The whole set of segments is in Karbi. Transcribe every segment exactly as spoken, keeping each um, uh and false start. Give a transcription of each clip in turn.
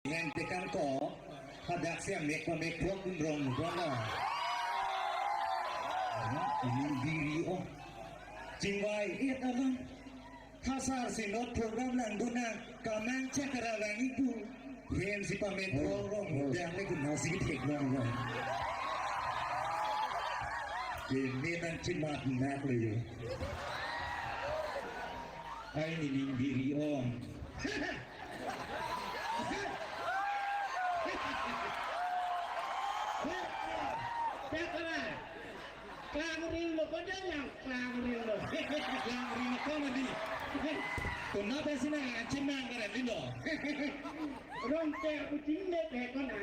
Hem tekang ko, hadak si amek pamek throk dun rong rong na. Ini diri o. Chingvai, iya tadun. Hasar si not program langdun na, kamang chakara lang ipu. Hem si pamek throk rong, dak le kun nasi thek rong rong. Ini nang chimat nak le. Ai nining diri om. Klang ring lo, ko jang yang klang ring lo. Klang ring lo ko mati. Ko na ba sina chinang karen lo. Rong ter ku ching le pe ko na.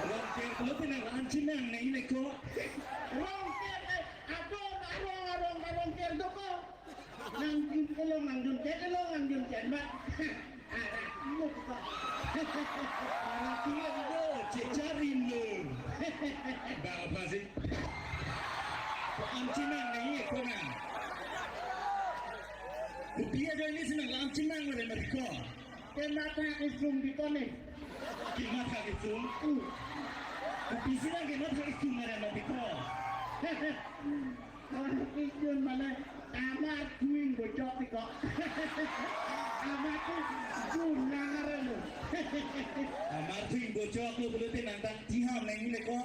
Rong ter ku lo pinang an chinang ne ile ko. Rong ter, eh, adon arong arong arong ter do ko. Nang jun kelong, nang jun kelong, nang jun chen mat. Ara, mo ko. Ara tiga dulu, cecarin lo. Ba apa sih? Ko an chinang ne ye ko na. Ko dia do ini sina an chinang le mati ko. Ke matha kesung di ko ne. Ke matha kesung. Hmm. Ko pisi lang ke matha kesung le mati ko. Orang kijun mane amat kuing bocok ti ko. Amat tu jun nang areng lo. Amat kuing bocok lo bulu te nang tang tiham nang ini ko.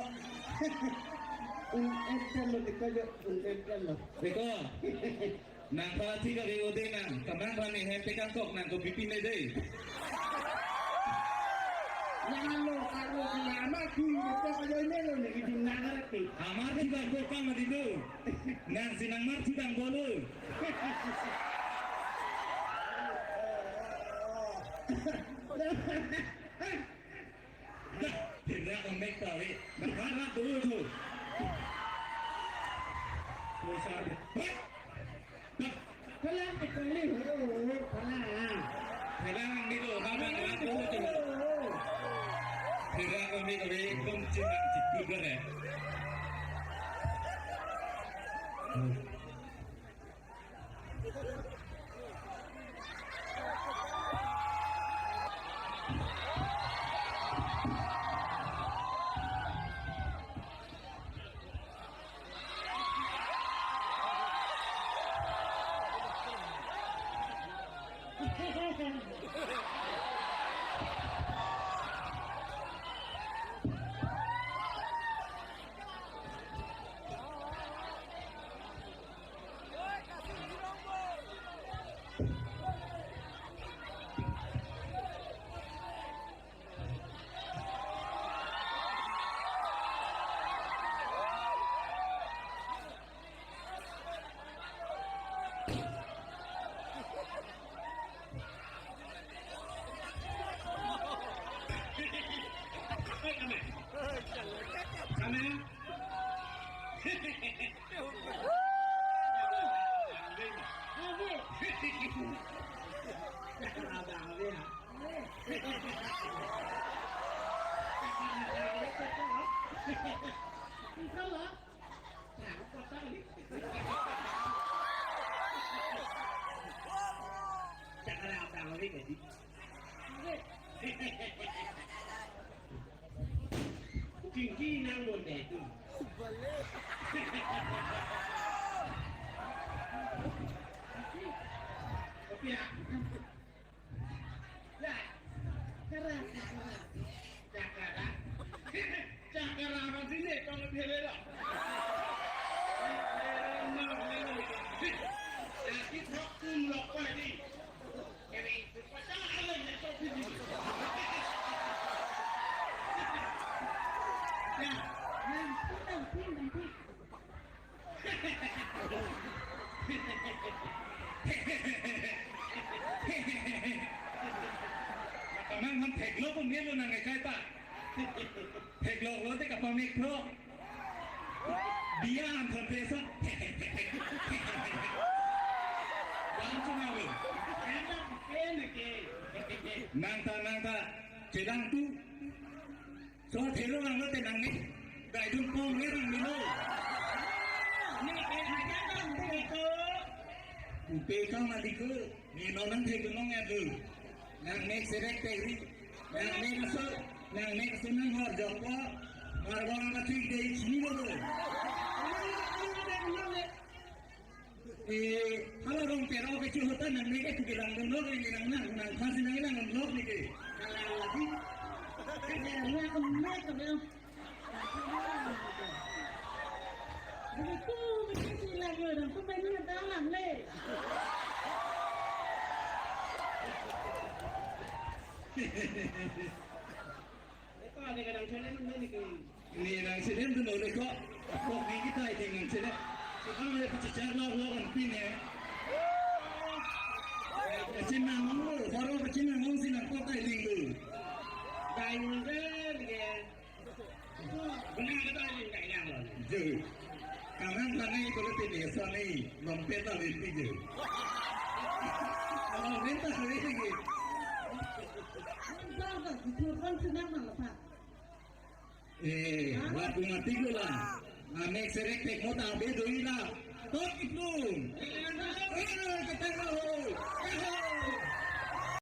Un enter lo ti ko jo, un enter lo. Beko. Nang pala tiga de ode nang. Kamang rani hem tekang kok nang ko bipin de de. Yang lo karo lama tu bocok aja ini lo ni kijun nang areng ti. Amat tiga kok kang di do. Nang sinang mar sidang bolu. Dah, tidak konek tawi. Nang harap dulu tu. Besar. Hei. Dah. Kalang kekali huru huru kalang. Kalang ni tu, kalang ni tu. Tidak konek tawi, kum cina cikgu dah eh. Tinggi nang bonde tu. Kopi ya? Ya. Keren. Cakara. Cakara apa sih ni? Kalau dia lelak. Sakit hukum lokal ni. Kami pasang alam ni tu sini. Ya. Yang penting, penting. Kamang han theklong pun melo nang ekai ta. Theklong lo te kapamek throk. Biya han thon te sa. Bang cuma lo. Enak, enak ke. Nang ta, nang ta. Chelangtu. So thelo nang lo te nang ni. Dai dun pong ni nang ni lo. Ni pe haja nang te ko. Pe kang mati ko. Ni no nang thelo nang ya lo. Nang mek serek tekri. Nang mek aso, nang mek aso nang hor jokpo. Marbong amat tik dei chini lo do. Eh, hala rong pero ke chu hota nang mek ke tu ke lang dong lo ke nang nang nang khasi nang lang dong lo ke. Nang lang lagi. Nang lang dong lo ke. Begitu, begitu sih lagi orang tuh pengen datang le. Eko ada kadang challenge mana ni ke? Ni nang challenge tu nolai ko. Kok ni kita ini nang challenge. Sekarang ada pecah lah lo kan pin ya. Kacina ngomong, baru kacina ngomong sih nang kok tai linggu. Tai ngomong ke. Benar kata ini nggak yang lalu. Jo. Kanan sana itu lebih desa nih, mampet lah lebih jo. Kalau minta lebih. Entar tak diturunkan senang malah pak. Eh, lagu mati gula. Amek serek tek mota bedo ila. Tot iplum.